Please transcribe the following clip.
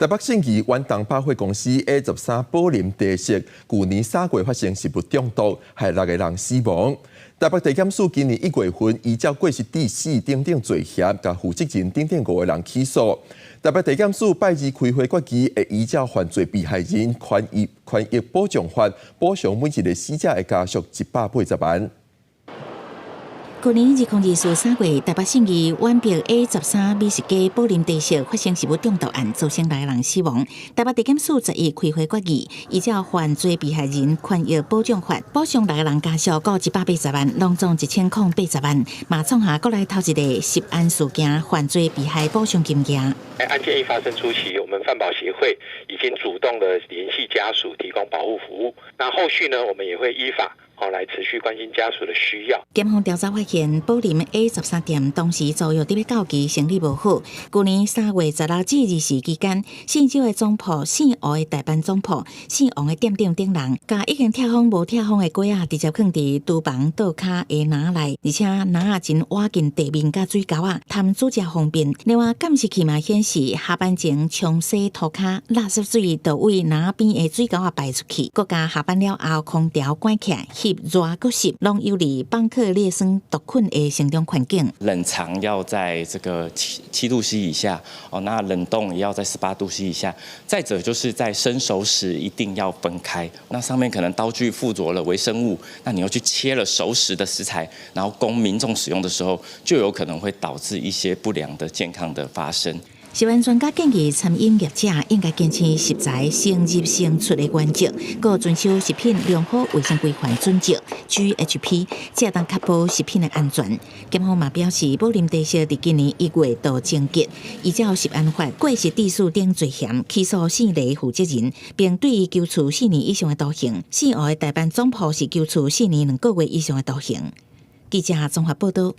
台北信義遠東百貨公司 A 十三寶林茶室，舊年三月發生食物中毒，害六個人死亡。台北地檢署今年一月份依照過失致死等等罪嫌，共負責人等等五個人起訴。台北地檢署拜二開會決議，會依照犯罪被害人權益權益保障法，補償每一個死者的家屬一百八十萬。舊年二零二四三月，台北信義遠北 A 十三美食街寶林茶室發生食物中毒案，造成六個人死亡。台北地檢署十一開會決議，依照犯罪被害人權益保障法，補償六個人家屬各一百八十萬，攏總一千空八十萬。嘛創下國內頭一個食安事件犯罪被害補償金額。案件一發生初期，我們飯保協會已經主動的聯繫家屬，提供保護服務。那後續呢，我們也會依法好來持續關心家屬的需要。檢方調查發現，寶林 A 十三店當時租約佇欲到期，生理無好。舊年三月十六至二十期間，姓周的總鋪、姓吳的代班總鋪、姓王的店長等人，共已經拆封無拆封的粿仔，直接囥佇廚房桌跤的籃內，而且籃仔真倚近地面佮水溝仔，通煮食方便。另外，監視器嘛顯示，下班前沖洗塗跤，垃圾水就對籃仔邊的水溝仔排出去，閣共下班了後空調關起來，翕熱閣濕，攏有利邦克烈酸毒菌的成長環境。冷藏要在這個七度 C 以下哦，那冷凍也要在18度 C 以下。再者就是在生熟食一定要分開，那上面可能刀具附着了微生物，那你又去切了熟食的食材，然後供民眾使用的時候，就有可能會導致一些不良的健康的發生。食安專家建議，餐飲業者應該堅持食材先入先出的原則，閣遵守食品良好衛生規範準則 GHP，才會當確保食品的安全。檢方嘛表示，寶林茶室佇今年一月就終結，依照食安法過失致死等罪嫌起訴姓黎負責人，並對伊求處四年以上的徒刑。姓吳的代班總鋪是求處四年兩個月以上的徒刑。記者綜合報道。